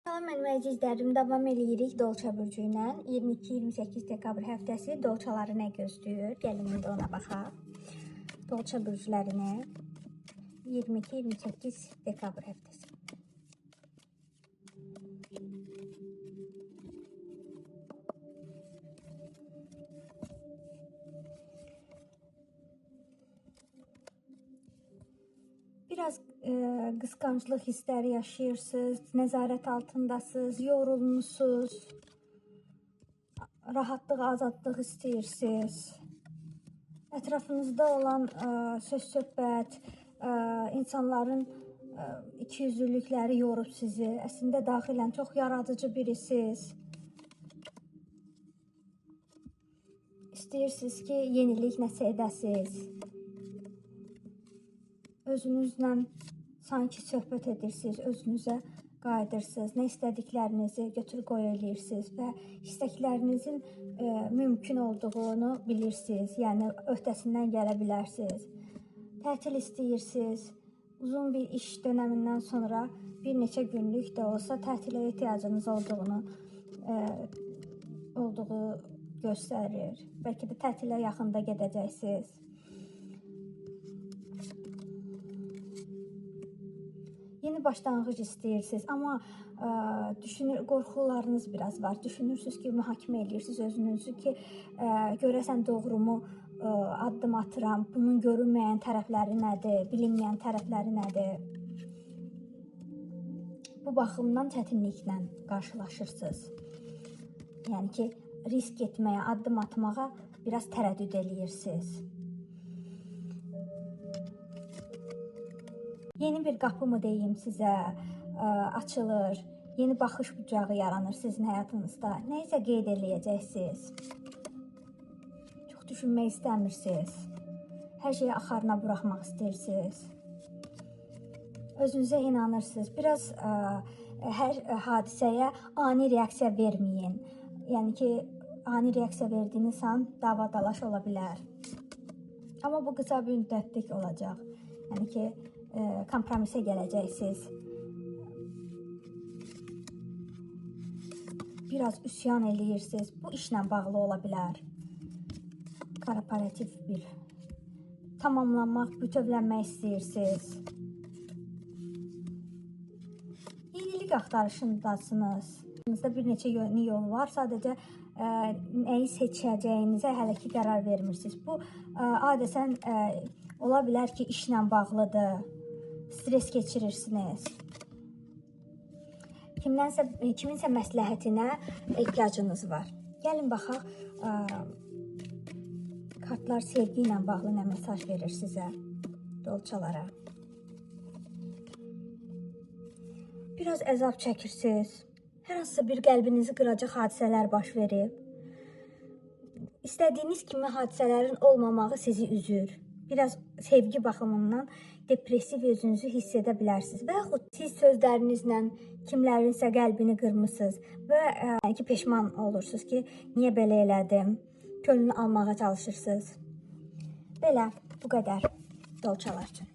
Salam mənim əzizlərim, davam eləyirik Dolça bürcü ilə. 22-28 dekabr həftəsi dolçaları nə gözləyir? Gəlin indi ona baxaq. Dolça bürclərini 22-28 dekabr həftəsi. Biraz qısqanclıq hissləri yaşayırsınız, nəzarət altındasınız, yorulmuşsunuz, rahatlıq, azadlıq istəyirsiniz. Ətrafınızda olan söz-söhbət, insanların ikiyüzlülükləri yorub sizi. Əslində daxilən çox yaradıcı birisiniz. İstəyirsiniz ki, yenilik nəsə edəsiniz. Özünüzlə sanki söhbət edirsiniz, özünüzə qayıdırsınız, nə istədiklərinizi götür-qoy eləyirsiniz və istəklərinizin mümkün olduğunu bilirsiniz, yəni öhdəsindən gələ bilərsiniz. Tətil istəyirsiniz, uzun bir iş dönəmindən sonra bir neçə günlük də olsa tətilə ehtiyacınız olduğu göstərir. Bəlkə də tətilə yaxında gedəcəksiniz. Yeni başlanğıc istəyirsiniz, amma qorxularınız biraz var. Düşünürsünüz ki, mühakimə edirsiniz özünüzü ki, görəsən doğrumu addım atıram, bunun görünməyən tərəfləri nədir, bilinməyən tərəfləri nədir? Bu baxımdan çətinliklə qarşılaşırsınız. Yəni ki, risk etməyə, addım atmağa biraz tərəddüd eləyirsiniz. Yeni bir qapı mı deyim sizə, açılır, yeni baxış bucağı yaranır sizin həyatınızda. Nəyisə qeyd eləyəcəksiniz. Çox düşünmək istəmirsiniz. Hər şeyi axarına buraxmaq istəyirsiniz. Özünüzə inanırsınız. Biraz hər hadisəyə ani reaksiya verməyin. Yəni ki, ani reaksiya verdiyiniz an dava-dalaş ola bilər. Amma bu qısa bir müddətlik olacaq. Yəni ki, kompromisə gələcəksiniz. Biraz üsyan eləyirsiniz. Bu işlə bağlı ola bilər. Korporativ bir tamamlanmaq, bütövlənmək istəyirsiniz. Yenilik axtarışındasınız. Bir neçə yeni yol var. Sadəcə nəyi seçəcəyinizə hələ ki qərar vermirsiniz. Bu adətən ola bilər ki, işlə bağlıdır. Stres keçirirsiniz. Kiminsə məsləhətinə ehtiyacınız var. Gəlin baxaq, kartlar sevgi ilə bağlı nə mesaj verir sizə, dolçalara. Biraz əzab çəkirsiniz. Hər hansısa bir qəlbinizi qıracaq hadisələr baş verib. İstədiyiniz kimi hadisələrin olmamağı sizi üzür. Biraz sevgi baxımından depressiv özünüzü hiss edə bilərsiniz. Və yaxud siz sözlərinizlə kimlərinsə qəlbini qırmısınız və ki, peşman olursunuz ki, niyə belə elədim, könlünü almağa çalışırsınız. Belə, bu qədər dolçalar üçün.